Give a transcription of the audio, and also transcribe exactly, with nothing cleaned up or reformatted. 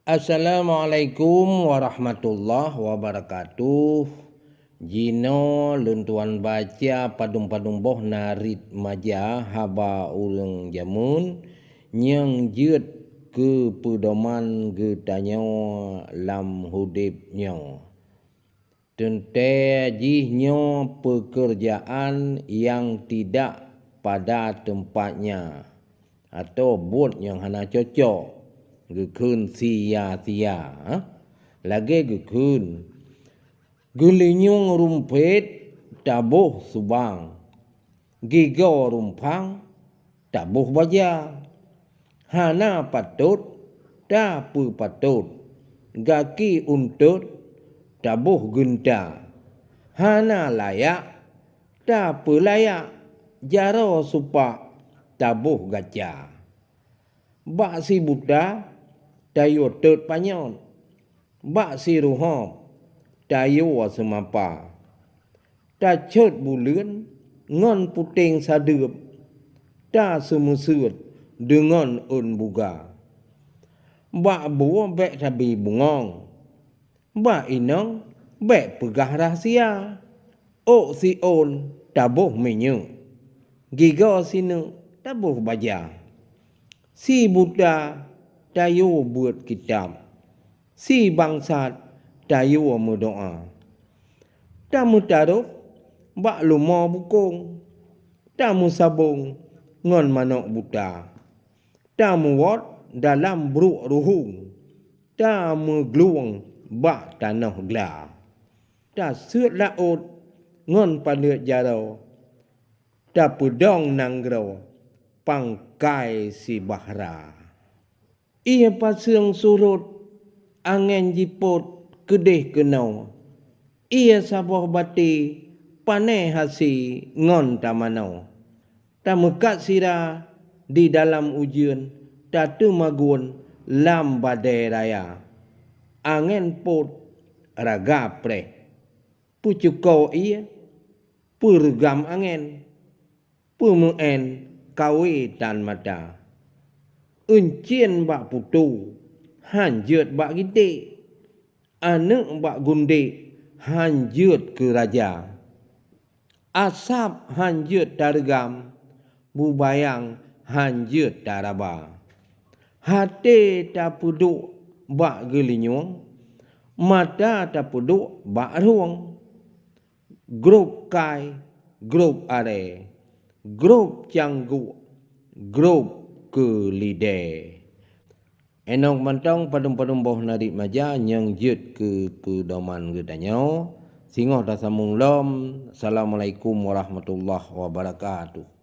Assalamualaikum warahmatullahi wabarakatuh. Jinoe lôn tuan baca padum-padum boh narit maja haba ureuëng jameun nyang jeuet keu peudoman geutanyoe lam udeb nyoe. Teuntée jih nyoe peukeurjaan nyang tidak pada teumpatnya, atau buet nyang hana cocok, geukheun sia-sia. Lagée geukheun, geulinyueng rumpet taboh subang, gigoe rumpang taboh baja. Hana patot tapeupatot, gaki untôt taboh geunta. Hana layak tapeulayak, jaroe supak taboh gaca. Bak si buta tayue tot panyöt, bak si ruhob tayue seumapa. Tacöt buleuen ngon puténg sadeueb, taseumeuseut deungon ôn buga. Bak bu bék tabi bungöng, bak inong bék peugah rahsia. Ôk siôn taboh minyeuk, gigoe sineuk taboh baja. Si buta tayue beuet kitab, si bangsat tayue meudoá. Tameutaroh bak lumoe bukong, tameusabong ngon manök buta. Tameuwot dalam bruek ruhueng, tameuglueng bak tanoh gla. Taseuet laôt ngon paleuet jaroe, tapeudong nanggroe pangkai si bahra. Ié paseueng surot, angén jipot keudeh keunoe. Ié saboh batée, pané hase ngon tamanoe. Tameukat sira di dalam ujeuen, tateumagun lam badée raya. Angén pot, raga preh. Peucuko ié, peureugam angén, peumeuén kawé tan mata. Euncien bak putoe, han jeuet bak gitek. Aneuëk bak gundek, han jeuet keu raja. Asab han jeuet tareugam, bubayang han jeuet taraba. Até tapeuduek bak geulinyueng, mata tapeuduek bak rhueng. Grob kai, grob arée, grob cangguk, grob keulidée. Inong mantong padum-padum boh narit maja nyang jeuet keu peudoman geutanyoe. Singoh tasambong lom. Assalamualaikum warahmatullahi wabarakatuh.